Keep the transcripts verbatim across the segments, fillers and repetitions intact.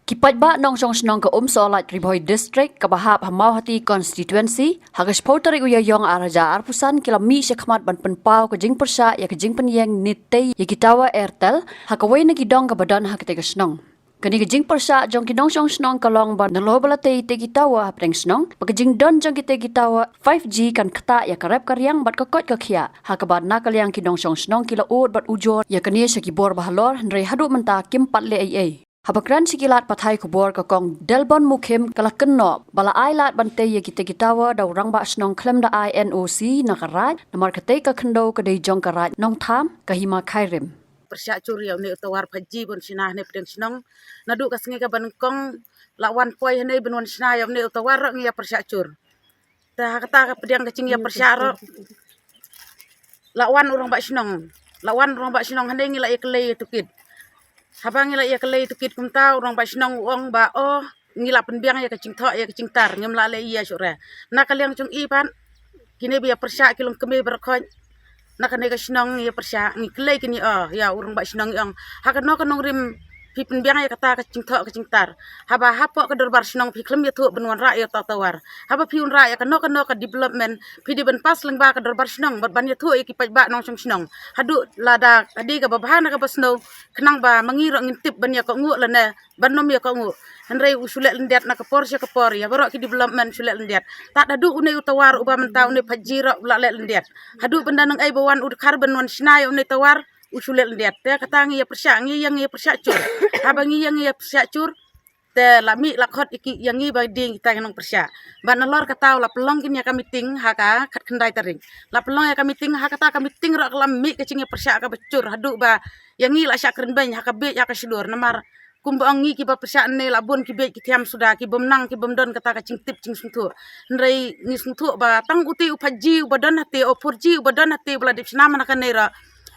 Ki paidbah nongshong shnong ka Umsohlait, Ri Bhoi District, kaba hap ha Mawhati Constituency, ha ka shiphew tarik u Ïaïong ar hajar arphew san ki la mih shakhmat ban pynpaw ka jingpyrshah ïa ka jingpynïeng ne tei ïa ki tower Airtel ha kawei na ki dong kaba don ha katei ka shnong. Kane ka jingpyrshah jong ki nongshong shnong ka long ba nalor ba la tei te ki tower hapdeng shnong, ba ka jingdon jong kitei ki tower five G kan ktah ïa ka rep ka riang bad ka koit ka khiah, ha kaba na ka liang ki nongshong shnong ki la ud bad ujor ïa kane sha ki bor ba halor, hynrei haduh mynta kim pat leh ei ei. Haba kren sha ki lad pathai khubor, ka Kong Delbon Mukhim ka la kynnoh ba la ai lad ban tei ïa kitei ki tower da u rangbah shnong khlem da ai N O C na ka Raid, namar katei ka khyndew ka dei jong ka Raid Nongtham, ka hima Khyrim. Pyrshah jur ïa une u tower five G ban shna hangne hapdeng shnong. Naduh ka sngi kaba nyngkong la wan poi hangne ban wan shna ïa une u tower ruh ngi ïa pyrshah jur. Te ha kata ka pdiang ka jingïapyrshah ruh, la wan u rangbah shnong. La wan u rangbah shnong hangne, ngi la ïakylli ïa u tohkit. Haba ngi la ïakylli ïa u tohkit kumta, u rangbah shnong u ong ba, oh, ngi la pynbiang ïa ka jingthoh ïa ka jingtar, ngim lah leh ei ei shuh re. Na ka liang jong i pat, kine ba ïapyrshah ki long kmie baroh khoit. Na kane ka shnong ngi ïapyrshah, ngi kylli kine, oh, ïa u rangbah shnong, i ong, ha kano ka nongrim phi pynbiang ïa kata ka jingthoh ka jingtar? Haba hapoh ka dorbar shnong phi khlem ïathuh ban wanrah ïa uta u tower. Haba phi wanrah ïa kano kano ka development, phi dei ban pass lyngba ka dorbar shnong bad ban ïathuh ïa ki paidbah nongshong shnong. Haduh lada ka dei kaba bha ne kaba sniew, khnang ba ma ngi ruh ngin tip ban ïakohnguh lane ban ym ïakohnguh. Hynrei u shu leh lyndet na ka por sha ka por, ïa baroh ki development shu leh lyndet. Tad haduh une u tower uba mynta une five G ruh u la leh lyndet. Haduh ban da nang ei ba wan u dkhar ban wan shna ïa une tower, u shu leh lyndet. Te kata ngi ïapyrshah, ngi ïeng ïapyrshah jur. Haba ngi ïeng ïapyrshah jur, te la mih la khot ïa ki, ïa ngi ba dei kita ki nongpyrshah. Bad nalor kata u la pynlong kine ïa ka meeting ha ka khatkhyndai tarik. La pynlong ïa ka meeting, ha kata ka meeting ruh ka la mih ka jingïapyrshah kaba jur haduh ba ïa ngi la shah kren beiñ ha ka bieit ha ka shlur, namar kumba ong ngi kiba pyrshah ne la bun ki bieit ki thiam suda, ki bym nang, ki bym don kata ka jingtip jingsngewthuh. Hynrei ngi sngewthuh ba tang uti u five G uba don hati, u four G uba don hati, ba la dep shna mynta kane ruh,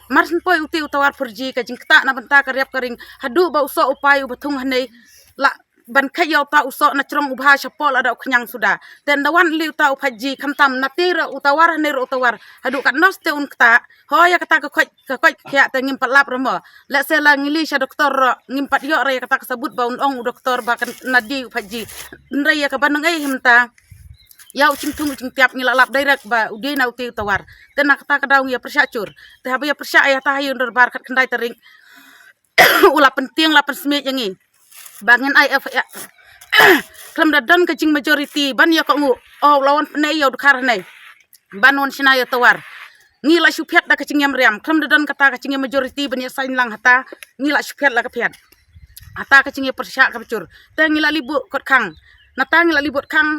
mar shen poi uti u tower four G, ka jingktah na bynta ka rep ka riang, haduh ba u soh u pai uba thung hangne, la ban kheit ïa uta u soh na jrong u bha shapoh lada u khñiang suda. Te ynda wan lei uta u five G, khamtam nati ruh u tower hangne ruh u tower, haduh katno stet un ktah. Hooid, ïa kata ka koit, ka koit ka khiah te ngim pat lap re mo. Lehse la ngi leit sha doktor ruh ngim pat ïoh re ïa kata ka sabut ba un ong u doktor ba kan nadi u five G. Hynrei ïa kaba nang ei hi mynta, ïa u jingthung u jingtiap ngi la lap direct ba u dei na uti u tower. Te na kata ka daw ngi ïapyrshah jur. Te haba ïapyrshah ïa kata ha ïing dorbar khatkhyndai tarik, u la pyntieng, la pynsmiej ïa ngi ba ngin ai F I R. Khlem da don ka jingmajority ban ïakohnguh, oh, u la wan pyneh ïa u dkhar hangne ban wan shna ïa u tower. Ngi la shu phiat da ka jingïamriam, khlem da don kata ka jingmajority ban ïasain lang hata, ngi la shu phiat la ka phiat. Hata ka jingïapyrshah kaba jur. Te ngi la leit buh kot khang. Nata ngi la leit buh kot khang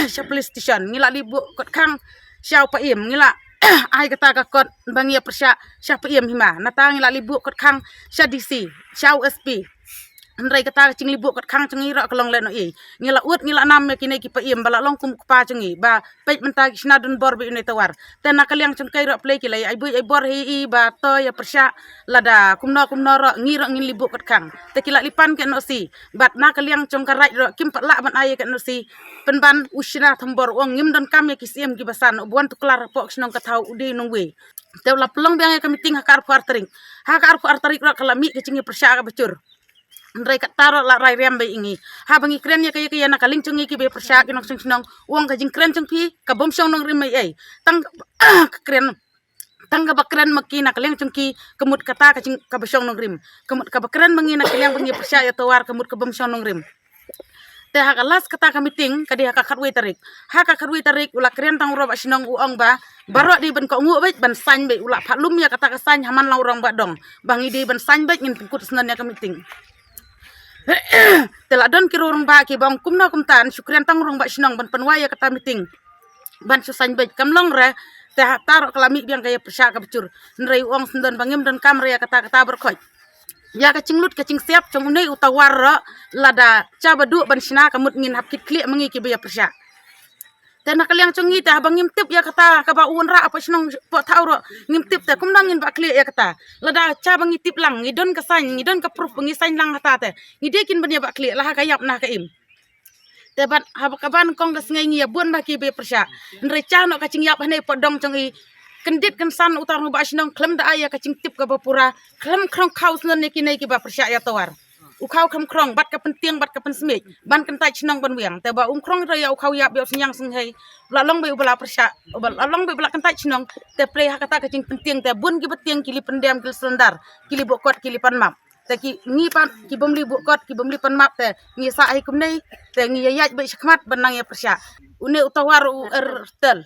sha police station. Ngi la leit buh kot khang sha u paiem. Ngi la ai kata ka kot ba ngi ïapyrshah sha u paiem hima. Nata ngi la leit buh kot khang sha D C, sha u S P. Hynrei kata ka jingleit buh kot khang jong ngi ruh ka long lehnohei. Ngi la ud, ngi la nam ïa kine ki paiem ba la long kum u kpa jong ngi, ba peit mynta ki shna donbor bad une u tower. Te na ka liang jong ki ruh phi la ïa ai buit ai bor hi i ba to ïapyrshah, lada kumno kumno ruh ngi ruh ngin leit buh kot khang. Te ki la leit pan ki N O C. Bad na ka liang jong ka Raid ruh kim pat lah ban ai ïa ki N O C. Pynban u shna thombor u ong ngim donkam ïa ki siem kiba san, uba wan tuklar hapoh ka shnong ka thaw u dei u nongwei. Te u la pynlong biang ïa ka meeting ha ka arphew ar tarik. Ha ka arphew ar tarik ruh ka la mih ka jingïapyrshah kaba jur. Hynrei kata ruh la rai riam beit ïa ngi. Haba ngi kren ïa ka, ïa ka, ïa na ka liang jong ngi kiba ïapyrshah, ki nongshong shnong, u ong ka jingkren jong phi ka bym shong nongrim ei ei. Tang ka kren, tang kaba kren ma ki na ka liang jong ki ka mut kata ka jing, kaba shong nongrim. Ka mut kaba kren ma ngi na ka liang ba ngi ïapyrshah ïa u tower ka mut ka bym shong nongrim. Te ha ka last kata ka meeting ka dei ha ka khatwei tarik. Ha ka khatwei tarik u la kren tang u rangbah shnong, u ong ba baroh dei ban kohnguh beit, ban sign beit. U la phah lum ïa kata ka sign ha man la u rangbah dong ba ngi dei ban sign beit, ngin pynkut sngewbha ïa ka meeting. Te la don ki rangbah kiba ong kumno kumta, shu kren tang u rangbah shnong ban pynwai ïa kata meeting ban shu sign beit. Kam long re. Te hata ruh ka la mih biang ka ïapyrshah kaba jur. Hynrei u ong sngewbha ba ngim donkam re ïa kata, kata baroh khoit. Ïa ka jinglut ka jingsiap jong une u tower ruh, lada sha ba duh ban shna ka mut ngin hap kit khlieh ma ngi kiba ïapyrshah. Te na ka liang jong ngi te haba ngim tip ïa kata kaba u wanrah hapoh shnong hapoh thaw ruh ngim tip, te kumno ngin bah khlieh ïa kata? Lada sha ba ngi tip lang, ngi don ka sign, ngi don ka proof ba ngi sign lang hata, te ngi dei kin ban ïa bah khlieh la ha ka ïap na ha ka im. Te bad haba ka ban kong ka sngi ngi ïa bun ba kiba ïapyrshah. Hynrei sha noh ka jingïap hangne hapoh dong jong i, kyndit kynsan uta u rangbah shnong khlem da ai ïa ka jingtip kaba pura, khlem khrong khaw sngewbha ïa kine kiba pyrshah ïa u tower. u khaw kham khrong bad ka pyntieng bad ka pynsmit ban kyntait shnong ban wiang. Te ba um khrong ïa u khaw ïap ïa u synñiang synghei, u la long beit u ba la pyrshah, u ba la long beit u ba la kyntait shnong. Te pyrshah ha kata ka jingpyntieng te bun ki ba tieng ki li pyndem ki li surrender, ki li buh kot ki li pan map. Te ki ngi pat ki bym li buh kot ki bym li pan map te ngi sah hi kumne. Te ngi ïa ïaid beit shakhmat ban nang ïa pyrshah. Une u tawar u er tel.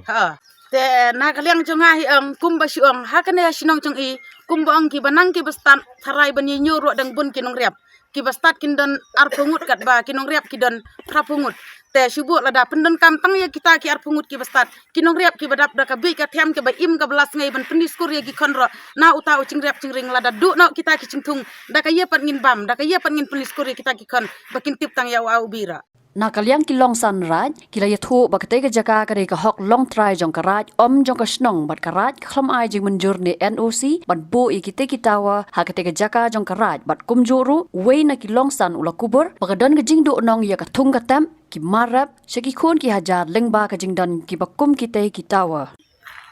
Ha. Te na ka liang jong nga hi ong kumba shu ong ha kane ha shnong jong i, kumba ong ki ba nang ki ba stad tharai ban ïa ñiew ruh dang bun ki nongrep. Ki ba stad kin don arphew ngut katba ki nongrep ki don phraphew ngut. Te shu buh lada pyndonkam tang ïa kita ki arphew ngut ki ba stad, ki nongrep ki ba dap da ka bieit ka them ki ba im ka ba la sngi ban pynlait skur ïa ki khon ruh na uta u jingrep jingring. Lada duh noh kita ki jingthung, da ka ïa pat ngin bam, da ka ïa pat ngin pynlait skur ïa kita ki khon ba kin tip tang ïa u au bira. Na ka liang ki longsan raid ki la ïathuh ba katei ka jaka ka dei ka hok longtrai jong ka raid, ym jong ka shnong bad ka raid ka khlem ai jingmynjur ne N O C ban buh ïa kitei ki tower ha katei ka jaka jong ka raid bad kumjuh ruh uwei na ki longsan u la kubur ba ka don ka jingduhnong ïa ka thung ka tep, ki mar rep sha ki khun ki hajar lyngba ka jingdon ki ba kum kitei ki tower.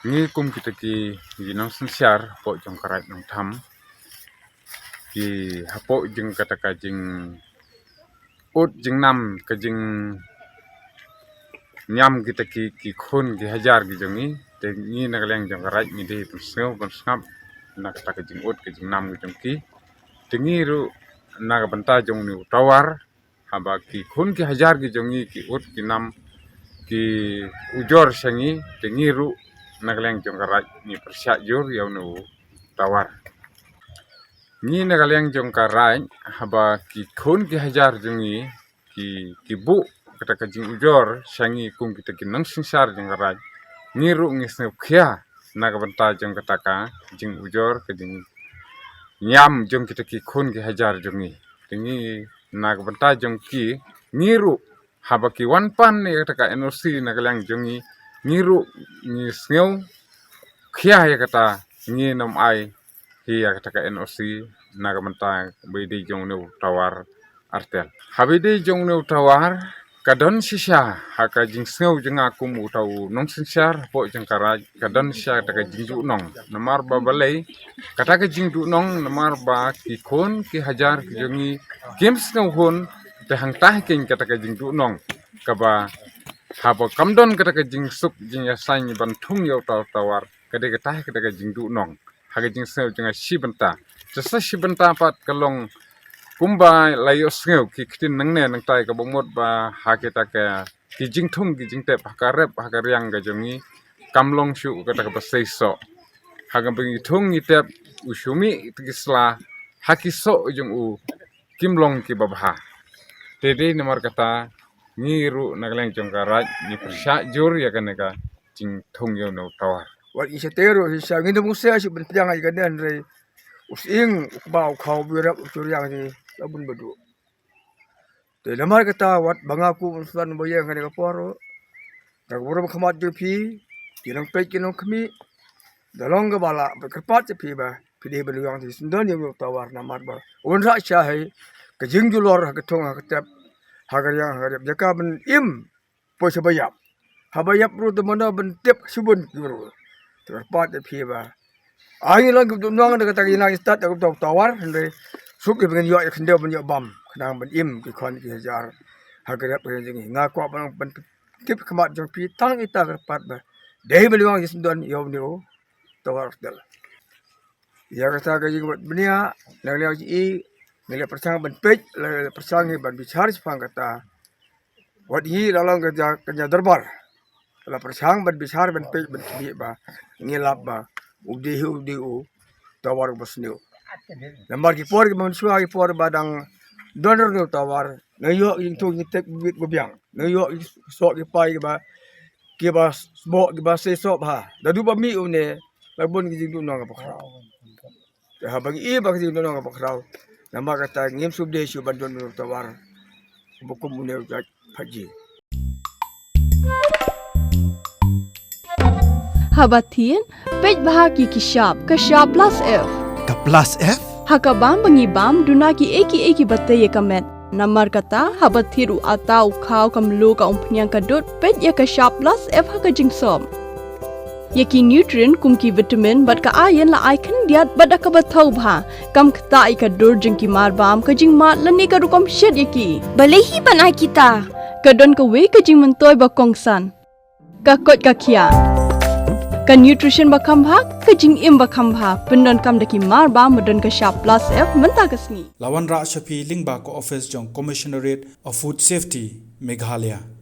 Ngi kum kita ki, ki nongsynshar hapoh jong ka raid Nongthymmai, ki hapoh jong kata ka jing ut jingnam ka jing niam kita ki, ki khun ki hajar ki jong ngi. Te ngi na ka liang jong ka raid ngi dei pynsngew pynsngap na kata ka jing ut ka jingnam ka jong ki. Te ngi ruh na ka bynta jong une u tawar, haba ki khun ki hajar ki jong ngi ki ut ki nam ki ujor sha ngi, te ngi ruh na ka liang jong ka raid ngi pyrshah jur ïa une u tawar. Ngi na ka liang jong ka raid, haba ki khun ki hajar jong ngi ki, ki buh kata ka jing ujor sha ngi kum kita ki nongsynshar jong ka raid, ngi ruh ngi sngewkhia na ka bynta jong kata ka jing ujor ka jing niam jong kita ki khun ki hajar jong ngi. Te ngi na ka bynta jong ki, ngi ruh haba ki wan pan ïa kata ka N O C na ka liang jong ngi, ngi ruh ngi sngewkhia ïa kata, ngin ym ai hi ïa kata ka N O C na ka bynta ba ïadei jong une u tawar Airtel. Haba ïadei jong une u tawar ka don shisha ha ka jingsngew jong nga kum uta u nongsynshar hapoh jong ka raid, ka don shisha kata ka jingduhnong. Namar ba balei kata ka jingduhnong? Namar ba ki khun ki hajar ki jong ngi kim sngewhun, te hangta hi keiñ kata ka jingduhnong kaba haba kam don kata ka jingsuk jingïaseng ban thung ïa uta u tawar, ka dei kata hi kata ka jingduhnong ha ka jingsngew jong nga shi bynta. Te sa shi bynta pat ka long kumba la ïohsngew ki ktien nangne nangtai kaba mut ba ha kita ka ki jingthung ki jingtep ha ka rep ha ka riang ka jong ngi kam long shuh kata kaba sei soh. Ha kaba ngi thung ngi tep u shu mih ïa ki sla ha ki soh jong u kim long kiba bha. Te dei namar kata ngi ruh na ka liang jong ka raid ngi pyrshah jur ïa kane ka jingthung ïa une u tawar. Wat ngi shatei ruh shisha ngin ym sngewsih ban pdiang ïa kane hynrei u sying u kba u khaw u rep u shu riang hi la bun ba duh. Te namar kata wat ba nga kum u nongsynshar ba ïeng kane ka por ruh, da ka burom khmat jong phi ki nongpeit ki nongkhmih, da long kaba lah ba kyrpad ïa phi ba phi dei ban ïoh ïa ki syndon ïa une u tawar namar ba u wanrah shisha hi ka jingjulor ha ka thung ha ka tep ha ka riang ha ka rep, jaka ban im poi sha ba ïap. Haba ïap ruh te mano ban tip shibun ki ruh. Te kyrpad ïa phi ba ai ngi long ki duhnong da kata ka ïa nang stad da ka tawar hynrei suk ïa ba ngin ïoh ïa khyndew ban ïoh bam khnang ban im ki khun ki hajar ha ka rep ka jong ngi. Nga kwah ban, ban tip khmat jong phi tang ita kyrpad ba dei ban ïoh ïa ki syndon ïa une u tawar Airtel. Ïa kata ka jingbat bniah na ka liang jong i ngi la pyrshang ban peit, la pyrshang ngi ban bichar shaphang kata. Wat ngi la long ka ja, ka ja dorbar la pyrshang ban bichar ban peit ban khmih ba ngi lap ba u dei hi u dei u tawar ba sniew. Namar ki por ki mynshuwa ki por ba dang don ruh tawar, ngi ïoh ki jingthung jingtep bit ba biang, ngi ïoh ki soh ki pai kiba, kiba sboh kiba sei soh bha. Lada ba mih une la bun ki jingduhnong kaba khraw. Te haba ngi i ba ka jingduhnong kaba khraw namar kata ngim sngewdei shuh ban don une u tawar ba kum une u jait phaji. Haba thied peit bha ki ki shap, ka shap plus F. Ka plus F? Ha ka bam ba ngi bam duna kiei kiei kiba tei ïa ka met. Namar kata haba thied u atta u khaw ka mluh ka umphniang ka dud peit ïa ka shap plus F ha ka jingsop. Ïa ki nutrient kum ki vitamin bad ka iron la ai khyndiat bad da kaba thaw bha. Kam ktah ïa ka dur jong ki marbam, ka jingmad lane ka rukom shet ïa ki. Balei hi ban ai kita? Ka don kawei ka jingmyntoi ba kongsan. Ka koit ka khiah. Ka nutrition ba kham bha, ka jingim ba kham bha. Pyndonkam da ki marbam ba don ka shap plus F mynta ka sngi. La wanrah sha phi lyngba ka office jong Commissionerate of Food Safety, Meghalaya.